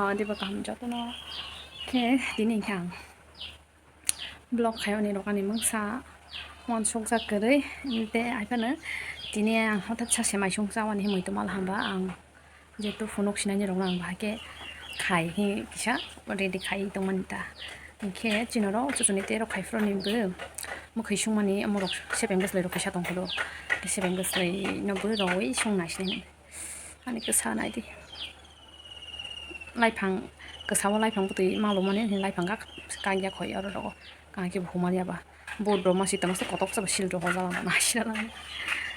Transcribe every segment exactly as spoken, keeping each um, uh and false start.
Adiba kaham jotono khe tini hwnkhe ang vlog khaiyoni rok ani mungsa uansukjak kwrwi, tei haiphano tini ang hothat sa se maisung chawani himwi tongma hwnba ang jehetu phunuk sinani rokno ang bahai khe khai hi kisa ready khai tongmani ta. Hinkhe chini rok chuchuni tei rok khai phuru ni bo mwkhwi sungmani omo rok sepeng bwslai rok kisa tongphuru, sepeng bwslai no bo rowui sung nai sinani. Ani kwsa naidi. Laiphang kwsa o laiphang bwtwi malomani laiphango kak-, kakya khoi oro rogo. Kaham khe bo humani aba. Boat rok masi tongmasa kotok sabo sil rok hojala nang nai sila nang.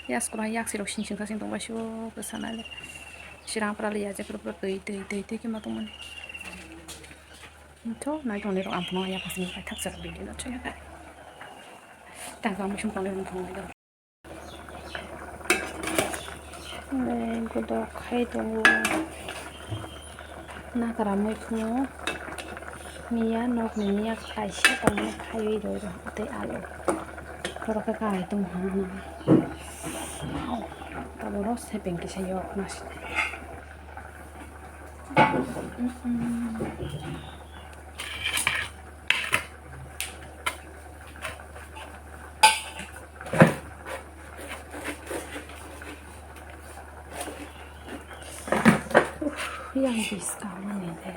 Yak sukra yak sirok sing sing sasing tongbai sio kwsa naile. Sirang pora le ya je pura pura twi twi twi twi khe ma tongmani. Tho nai tongni rok ang phano yak sing paithak saka video no chaya kai. Tang kang musung tang le phano. Godok khai tongo. Nakara muikhumo miya nokni miya kaisa tongmani khaiwi rw rw tei alu. Borok khe kahai tongha hwnwi. Taboro sepeng kisa yok nasi. Yang biskang mani de.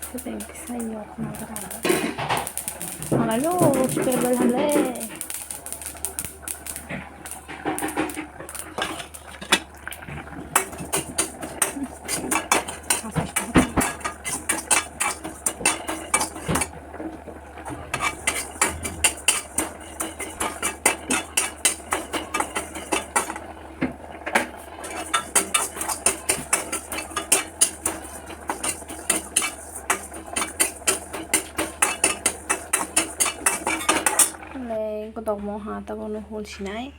Sedeng kisa yok nagra. Malayo, super bel hale. Le godok mo ha tabuk no hul sinai.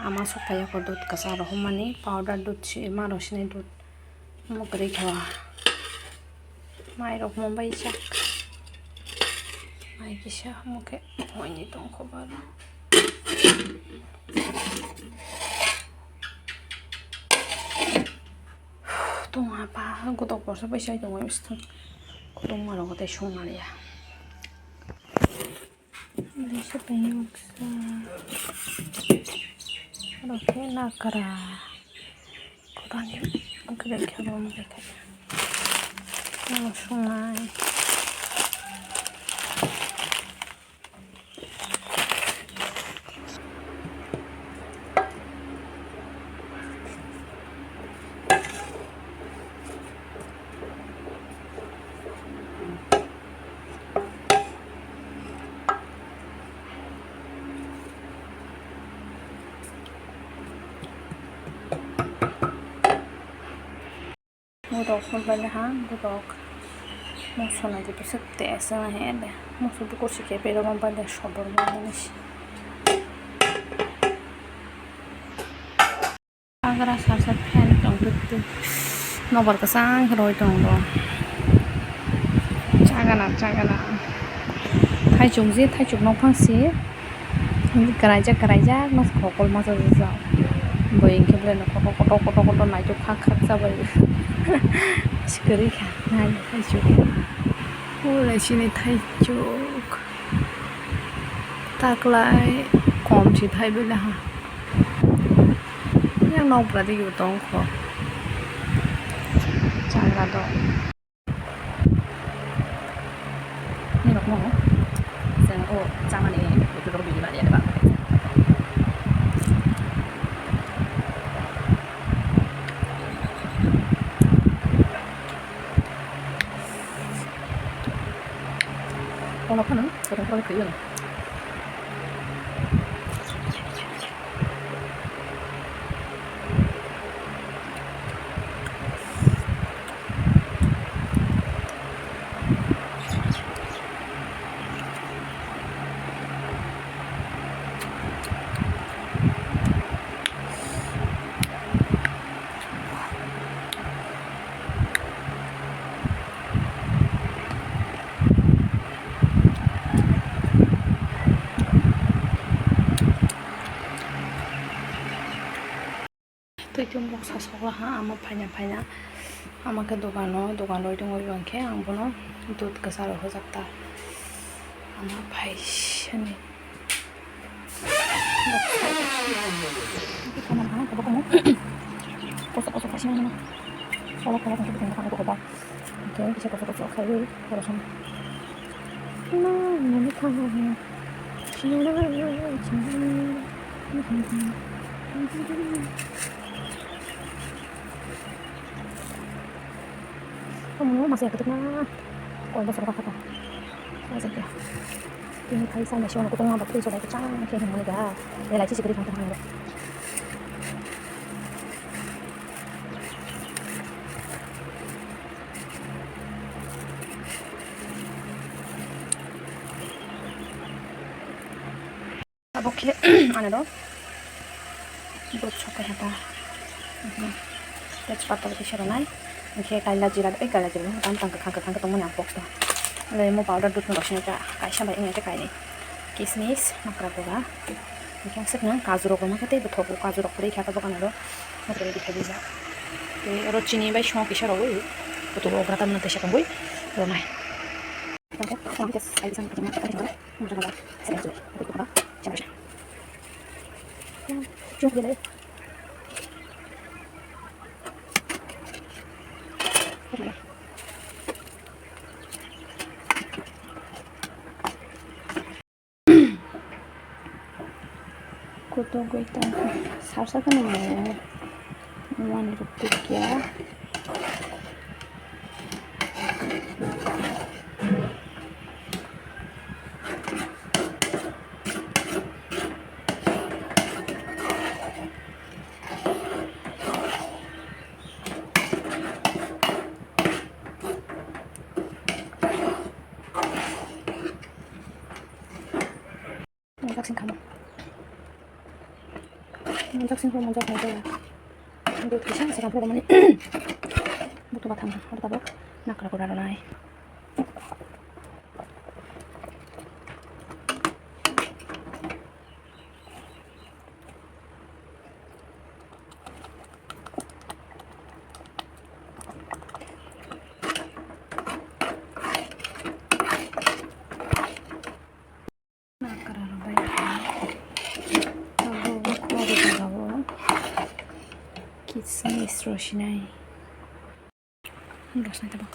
Ama sok phai ya ko dud kwchak rok hwnmani powder dud si ma rok sinai dud. Omo kwrwi kha o. Mai rok mumbai jak. Mai kisa omo khe hwnwi tong kho ba. Tong apa godok borsa bai sai tongo. Kotong ma rok tei song maliya. Lisa payung sa. Aro khe nakara. Kurani, ang khe khe bo ang khe. Ang sungai. Borok hwnbaile ha borok moso nai tei bwswk tei aswk nai he de moso bukur si khe berama baile sobor mani si. Hagra sar sar fan tong tut tut. Nobar kwchang khe roi tongo. Chagana chagana. Thaichuk je thaichuk nokphang se. Kwraijak kwraijak no khokol masa jajak. Bo hinkhe belai no kotor kotor kotor kotor naitok khak khak chabai. Sikwrwi kha nai thaichuk. Ulai chini thaichuk. Taklai kom si thai belai ha. Yang nok bwra dige bo tong kho. Chagra dok. Ni rok no. Chwng o chamani botu rok bini mani ba. Kono phano kono kono kaiyo. Chwng boksa sokla ha, ama phaina phaina. Ama khe dogano, dogan rwi tongwi rw khe ang bono dud kwcharo hojak ta. Ama phai sani. Koso koso phai sani. Koso koso phai sani. Hwnkhe kisa koso koso khlaiwi borok song. Omo masa ya kutuk na. Koi bosor ka kata. Masa ya. Tini phai sa mesi ono kutuk na ba tui sobai kuchang khe hwnwi ga. Elaichi sikiri thang thang. Abo khe anaro dud sokai hata. Tejpata bai kisa rwnai. Hwnkhe kaila jira, ei kaila jira no tam tang kwkhang kwkhang khe tongmani ang pokta. Lemo powder dud no rwsini ta kaisa bai wngya khe kainwi. Kismis, nakra bora. Hwnkhe ang swkang kaju rok rwma khe tei bwthogo, kaju rok kwrwi kha tabuk anaro. Nakra rwdi kha bijak. Tei oro chini bai song kisa rwui. Bwthogo okra tamna teisa tongwi rwnai. Kutugwi tongkha, sarsa kheno mwnwi rwktwkya. Monjak sing kha mo. Monjak sing kha, monjak nai jaya. Dud kisa se kaphuru mani. Butu bathang aro tabuk nakra kura rwnai. Nakra rwbai kha. Abo kori jagao kismis rw sinai. Rw sinai tabuk.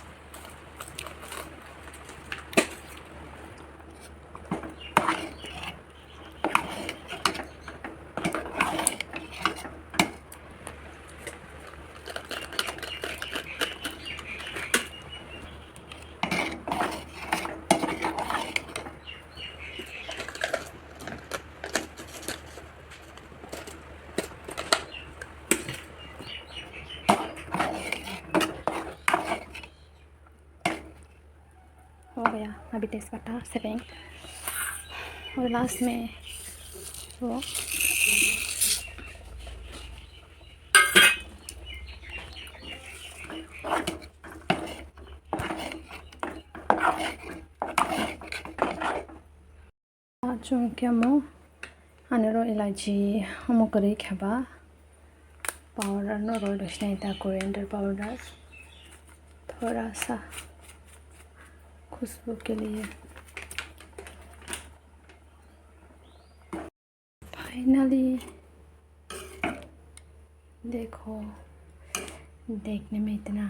हो गया अभी तेजपत्ता सेटिंग। और लास्ट में वो Chwng khe omo ani oro elaichi omo kwrwi khe ba powder no rwi rw sinai ta, coriander powder, thora sa khushbu ke liye. Finally, dekho, dekhne mein itna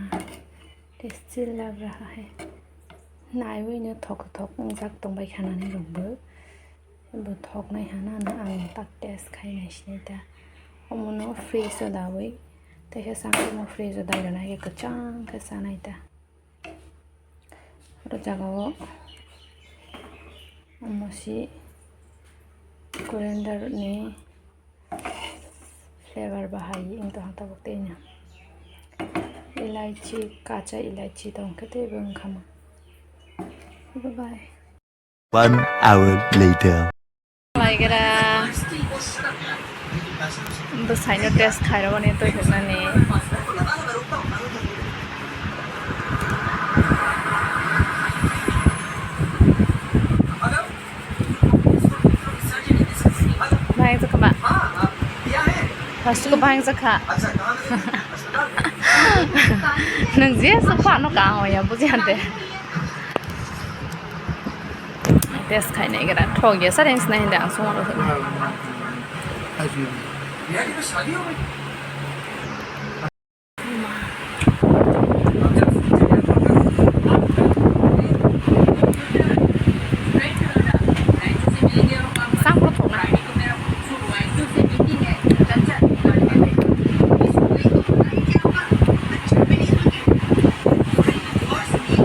tasty lag raha hai. Naiwi no thok thok wngjak tongbai kha nani rokbo. Bo thoknai hana no ang tak test khai nai sinai ta. Omo no fridge o dawi, teisa changkhe omo fridge o dai rwnai khe kwchang khe chanai ta. Oro jagao omo si coriander ni flavor bahai wng tongkha tabuk tei no. Elaichi, kacha elaichi tongkhe teibo wngkha ma. Bye bye. One hour later. Laigera bwsaino test khairogoni twi hwnani. Nai to kama. Aswk bahai wngjakha. Nwng je swk phano kaham ya, buji hante. Test khainai gra thok ya, sari wngsinai hinde ang songma rw.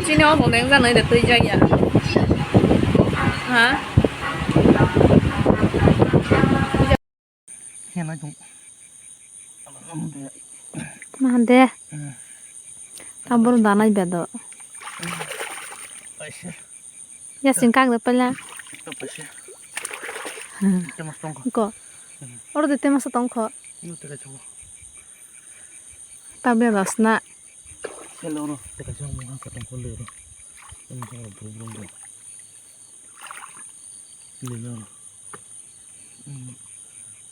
Chini o tong deng janai de twi jaya. Ha? Khe nai tong. Mahan de. Hmm. Tabur danai bedo. Paisa. Ya sing kang de pala. Paisa. Temas tong kho. Ko. Hmm. Oro de temas tong kho. Ino teka chungo. Tabe basna. Hello ro, teka chungo mo ha katong kho le ro. Ini chungo bro bro bro. Nino. Hmm.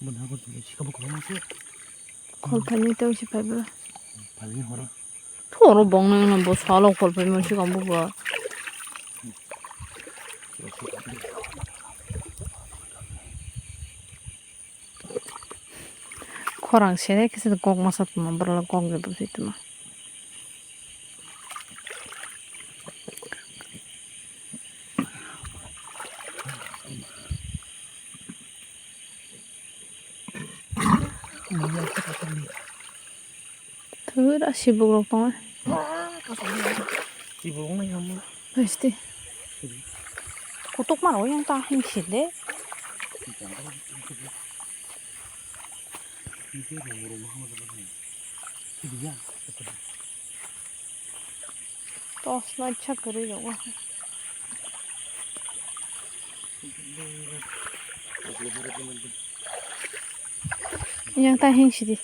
Bwna ko sini sikabo ko se. Khol thani to si phai bro. Phai ni horo. Thoro bong nang bo salo khol phai mo sikam bo. Khorang sere kisa kok masa tuma borok kok de bwswi tuma. Thura sibuk rok tongo. Sibuk wng nai hamo. Pasti. Kutuk mano yang ta hing sinde. Tos na cha kwrwi rogo. Yang ta hing sidi.